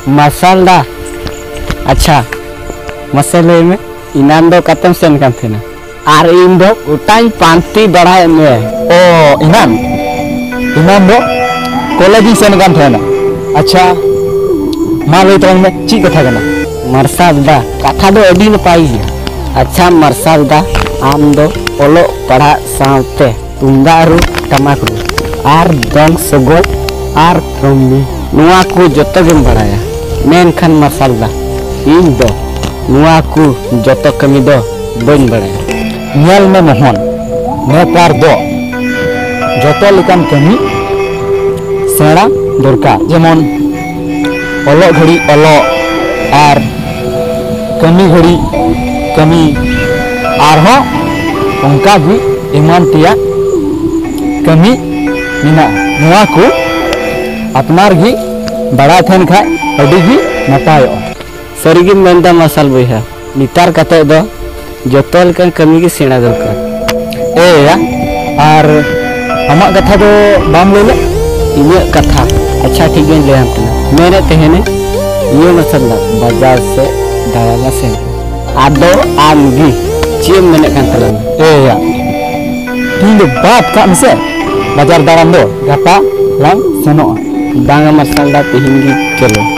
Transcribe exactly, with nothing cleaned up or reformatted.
ᱢᱟᱨᱥᱟᱞ ᱫᱟ, ᱟᱪᱪᱷᱟ, ᱢᱟᱥᱮ ᱞᱟᱹᱭ ᱢᱮ, ᱮᱱᱟᱱ ᱫᱚ ᱚᱠᱟᱛᱮᱢ ᱥᱮᱱ ᱠᱟᱱ ᱛᱟᱦᱮᱱᱟ? ᱟᱨ ᱤᱧ ᱫᱚ ᱜᱚᱴᱟᱧ ᱯᱟᱱᱛᱮ ᱵᱟᱲᱟᱭᱮᱫ ᱢᱮᱭᱟ᱾ ᱚ, ᱮᱱᱟᱱ? ᱮᱱᱟᱱ ᱫᱚ ᱠᱚᱞᱮᱡᱽ ᱤᱧ ᱥᱮᱱ ᱠᱟᱱ ᱛᱟᱦᱮᱱᱟ᱾ ᱟᱪᱪᱷᱟ, ᱢᱟ ᱞᱟᱹᱭ ᱛᱟᱞᱟᱝ ᱢᱮ, ᱪᱮᱫ ᱠᱟᱛᱷᱟ ᱠᱟᱱᱟ? ᱢᱟᱨᱥᱟᱞ ᱫᱟ, ᱠᱟᱛᱷᱟ ᱫᱚ ᱟᱹᱰᱤ ᱱᱟᱯᱟᱭ ᱜᱮᱭᱟ᱾ ᱟᱪᱪᱷᱟ ᱢᱟᱨᱥᱟᱞ ᱫᱟ, ᱟᱢ ᱫᱚ ᱚᱞᱚᱜ ᱯᱟᱲᱦᱟᱜ ᱥᱟᱶᱛᱮ ᱛᱩᱢᱫᱟᱜ ᱨᱩ, ᱴᱟᱢᱟᱠ ᱨᱩ, ᱟᱨ ᱫᱚᱝ ᱥᱚᱜᱚᱭ, ᱟᱨ ᱠᱟᱹᱢᱤ, ᱱᱚᱣᱟ ᱠᱚ ᱡᱚᱛᱚ ᱜᱮᱢ ᱵᱟᱲᱟᱭᱟ᱾ ᱢᱮᱱᱠᱷᱟᱱ ᱢᱟᱨᱥᱟᱞ ᱫᱟ, ᱤᱧ ᱫᱚ ᱱᱚᱣᱟ ᱠᱚ ᱡᱚᱛᱚ ᱠᱟᱹᱢᱤ ᱫᱚ ᱵᱟᱹᱧ ᱵᱟᱲᱟᱭᱟ᱾ ᱧᱮᱞ ᱢᱮ ᱢᱳᱦᱚᱱ, ᱱᱮᱛᱟᱨ ᱫᱚ ᱡᱚᱛᱚ ᱞᱮᱠᱟᱱ ᱠᱟᱹᱢᱤ ᱥᱮᱬᱟ ᱫᱚᱨᱠᱟᱨ᱾ ᱡᱮᱢᱚᱱ ᱚᱞᱚᱜ ᱜᱷᱟᱹᱲᱤᱡ ᱚᱞᱚᱜ, ᱟᱨ ᱠᱟᱹᱢᱤ ᱜᱷᱟᱹᱲᱤᱡ ᱠᱟᱹᱢᱤ, ᱟᱨᱦᱚᱸ ᱚᱱᱠᱟ ᱜᱮ ᱮᱢᱟᱱ ᱛᱮᱭᱟᱜ ᱠᱟᱹᱢᱤ ᱢᱮᱱᱟᱜᱼᱟ᱾ ᱱᱚᱣᱟ ᱠᱚ ᱟᱯᱱᱟᱨ ᱜᱮ ᱵᱟᱲᱟᱭ ᱛᱟᱦᱮᱱ ᱠᱷᱟᱡ ᱟᱹᱰᱤ ᱜᱮ ᱱᱟᱯᱟᱭᱚᱜᱼᱟ᱾ ᱥᱟᱹᱨᱤᱜᱮᱢ ᱢᱮᱱᱫᱟ ᱢᱟᱨᱥᱟᱞ ᱵᱚᱭᱦᱟ, ᱱᱮᱛᱟᱨ ᱠᱟᱛᱮ ᱫᱚ ᱡᱚᱛᱚ ᱞᱮᱠᱟᱱ ᱠᱟᱹᱢᱤ ᱜᱮ ᱥᱮᱬᱟ ᱫᱚᱨᱠᱟᱨ᱾ ᱮᱭᱟ, ᱟᱨ ᱟᱢᱟᱜ ᱠᱟᱛᱷᱟ ᱫᱚ ᱵᱟᱢ ᱞᱟᱹᱭ ᱞᱮᱫ? ᱤᱧᱟᱹᱜ ᱠᱟᱛᱷᱟ? ᱟᱪᱪᱷᱟ, ᱴᱷᱤᱠ ᱜᱮᱧ ᱞᱟᱹᱭᱟᱢ ᱠᱟᱱᱟ᱾ ᱢᱮᱱᱮᱫ ᱛᱟᱦᱮᱱᱟᱹᱧ, ᱤᱭᱟᱹ ᱢᱟᱨᱥᱟᱞ ᱫᱟ, ᱵᱟᱡᱟᱨ ᱥᱮᱫ ᱫᱟᱬᱟᱱ ᱞᱟᱝ ᱥᱮᱱ ᱠᱚᱜᱼᱟ᱾ ᱟᱫᱚ ᱟᱢ ᱜᱮ ᱪᱮᱫ ᱮᱢ ᱢᱮᱱᱮᱫ ᱠᱟᱱ ᱛᱟᱞᱟᱝᱟ? ᱮᱭᱟ, ᱛᱤᱦᱤᱧ ᱫᱚ ᱵᱟᱫ ᱠᱟᱜ ᱢᱮᱥᱮ, ᱵᱟᱡᱟᱨ ᱫᱟᱬᱟᱱ ᱫᱚ ᱜᱟᱯᱟ ᱞᱟᱝ ᱥᱮᱱᱚᱜᱼᱟ᱾ ᱵᱟᱝᱟ ᱢᱟᱨᱥᱟᱞ ᱫᱟ, ᱛᱤᱦᱤᱧ ᱜᱮ ᱪᱚᱞᱚ᱾